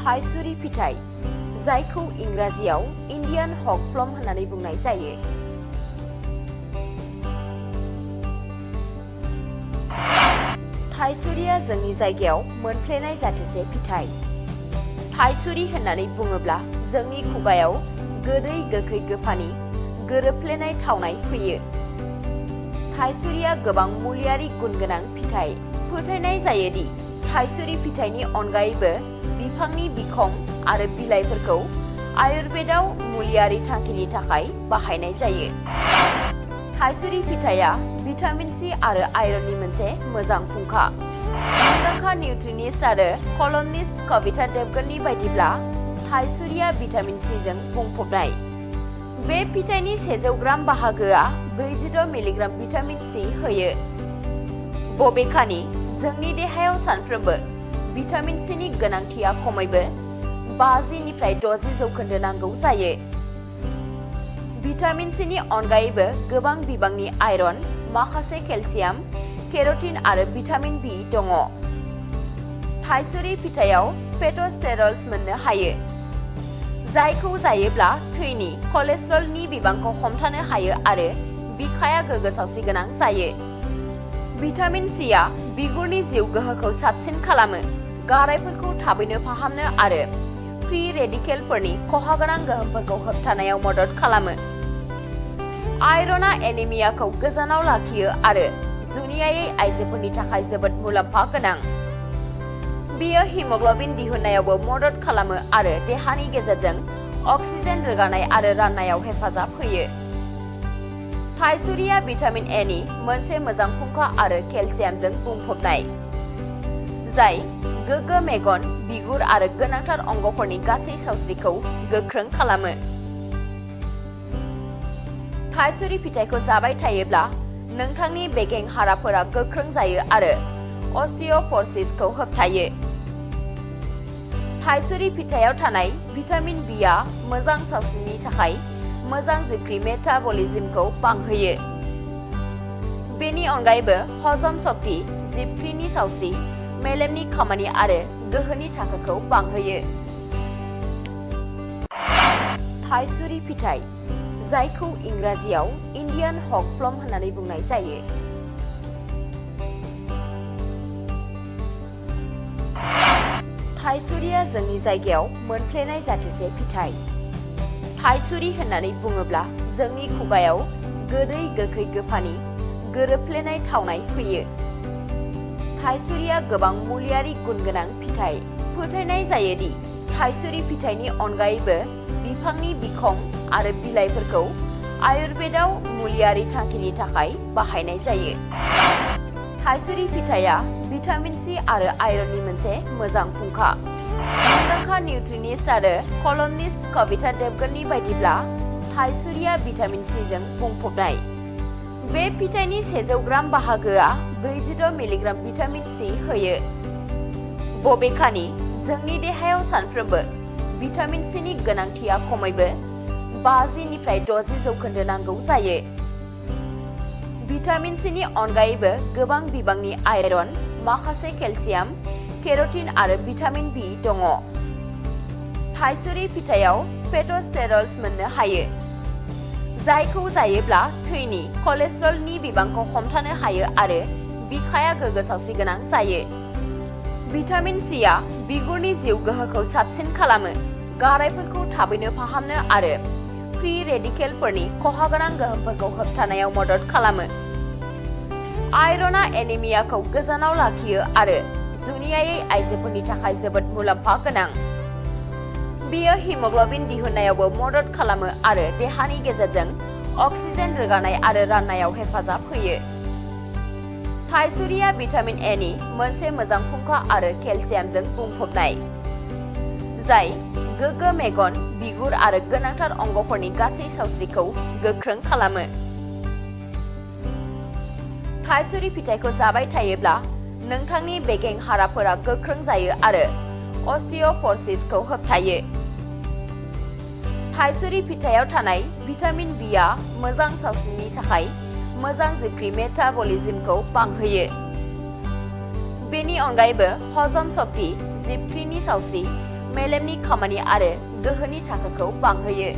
थाइसुरि फिथाइ जायखौ इंराजियाव इन्डियान हक प्लम होननानै बुंनाय जायो। थाइसुरिया जोंनि जायगायाव मोनफ्लेनाय जाथोसे फिथाइ। थाइसुरि होननानै बुङोब्ला जोंनि खुगायाव गोदै गोखै गोफानि गोरोबफ्लेनाय थावनाय फैयो। थाइसुरिया गोबां मुलियारि गुन गोनां फिथाइ। फोथायनाय जायोदि थाइसुरि फिथाइनि अनगायैबो बिफांनि बिखं आरो बिलाइफोरखौ आयुर्वेदाव मुलियारि थांखिनि थाखाय बाहायनाय जायो। थाइसुरि फिथाइया भिटामिन सि आरो आयरननि मोनसे मोजां फुंखा। मुंदांखा निउट्रिनिस्ट आरो कलमनिस्ट कविता देबगननि बायदिब्ला थाइसुरिया भिटामिन सिजों बुंफबनाय। बे फिथाइनि 100 ग्राम बाहागोआ 46 मिलिग्राम भिटामिन सि होयो। बबेखानि जोंनि देहायाव सानफ्रोमबो भिटामिन सिनि गोनांथिया खमैबो 50 निफ्राय 60 जौखोन्दो नांगौ जायो। भिटामिन सिनि अनगायैबो गोबां बिबांनि आयरन, माखासे केलसियाम, केर'टिन आरो भिटामिन बि दङ। थाइसुरि फिथाइयाव फेट'स्टेरल्स मोननो हायो, जायखौ जायोब्ला थैनि कलेस्ट्रलनि बिबांखौ हमथानो हायो आरो बिखाया गोग्गो सावस्रिगोनां जायो। भिटामिन सिआ बिगुरनि जिउ गोहोखौ साबसिन खालामो, गारायफोरखौ थाबैनो फाहामनो आरो फ्री रेडिकेलफोरनि खहागोनां गोहोमफोरखौ होबथानायाव मदद खालामो। आयरनआ एनिमियाखौ गोजानाव लाखियो आरो जुनियायै आइजोफोरनि थाखाय जोबोद मुलाम्फा गोनां। बेयो हिमोग्लबिन दिहुननायावबो मदद खालामो आरो देहानि गेजेरजों अक्सिजेन रोगानाय आरो राननायाव हेफाजाब होयो। थाइसुरिया भिटामिन ए नि मोनसे मोजां फुंखा आरो केलसियामजों बुंफबनाय, जाय गोग्गो मेगन, बिगुर आरो गोनांथार अंगफोरनि गासै सावस्रिखौ गोख्रों खालामो। थाइसुरि फिथाइखौ जाबाय थायोब्ला नोंथांनि बेगें हाराफोरा गोख्रों जायो आरो अस्टिय'प'रसिसखौ होबथायो। थाइसुरि फिथाइयाव थानाय भिटामिन बिआ मोजां सावस्रिनि थाखाय मोजां जिबख्रि मेटाबलिज्मखौ बांहोयो। बेनि अनगायैबो हजम सक्ति, जिबख्रिनि सावस्रि, मेलेमनि खामानि आरो गोहोनि थाखोखौ बांहोयो। थाइसुरि फिथाइ जायखौ इंराजियाव इन्डियान हक प्लम होननानै बुंनाय जायो। थाइसुरिया जोंनि जायगायाव मोनफ्लेनाय जाथोसे फिथाइ। थाइसुरि होननानै बुङोब्ला जोंनि खुगायाव गोदै गोखै गोफानि गोरोबफ्लेनाय थावनाय फैयो। थाइसुरिया गोबां मुलियारि गुन गोनां फिथाइ। फोथायनाय जायोदि थाइसुरि फिथाइनि अनगायैबो बिफांनि बिखं आरो बिलाइफोरखौ आयुर्वेदाव मुलियारि थांखिनि थाखाय बाहायनाय जायो। थाइसुरि फिथाइया भिटामिन सि आरो आयरननि मोनसे मोजां फुंखा। मुंदांखा निउट्रिनिस्ट आरो कलमनिस्ट कविता देबगननि बायदिब्ला थाइसुरिया भिटामिन सिजों बुंफबनाय। बे फिथाइनि 100 ग्राम बाहागोआ 46 मिलिग्राम भिटामिन सि होयो। बबेखानि जोंनि देहायाव सानफ्रोमबो भिटामिन सिनि गोनांथिया खमैबो 50 निफ्राय 60 जौखोन्दो नांगौ जायो। भिटामिन सिनि अनगायैबो गोबां बिबांनि आयरन, माखासे केलसियाम, केर'टिन आरो भिटामिन बि दङ। थाइसुरि फिथाइयाव फेट'स्टेरल्स मोननो हायो, जायखौ जायोब्ला थैनि कलेस्ट्रलनि बिबांखौ हमथानो हायो आरो बिखाया गोग्गो सावस्रिगोनां जायो। भिटामिन सिआ बिगुरनि जिउ गोहोखौ साबसिन खालामो, गारायफोरखौ थाबैनो फाहामनो आरो फ्री रेडिकेलफोरनि खहागोनां गोहोमफोरखौ होबथानायाव मदद खालामो। आयरनआ एनिमियाखौ गोजानाव लाखियो आरो जुनियायै आइजोफोरनि थाखाय जोबोद मुलाम्फा गोनां। बेयो हिमोग्लबिन दिहुननायावबो मदद खालामो आरो देहानि गेजेरजों अक्सिजेन रोगानाय आरो राननायाव हेफाजाब होयो। थाइसुरिया भिटामिन ए नि मोनसे मोजां फुंखा आरो केलसियामजों बुंफबनाय, जाय गोग्गो मेगन, बिगुर आरो गोनांथार अंगफोरनि गासै सावस्रिखौ गोख्रों खालामो। थाइसुरि फिथाइखौ जाबाय थायोब्ला नोंथांनि बेगें हाराफोरा गोख्रों जायो आरो अस्टिय'प'रसिसखौ होबथायो। थाइसुरि फिथाइयाव थानाय भिटामिन बिआ मोजां सावस्रिनि थाखाय मोजां जिबख्रि मेटाबलिज्मखौ बांहोयो। बेनि अनगायैबो हजम सक्ति, जिबख्रिनि सावस्रि, मेलेमनि खामानि आरो गोहोनि थाखोखौ बांहोयो।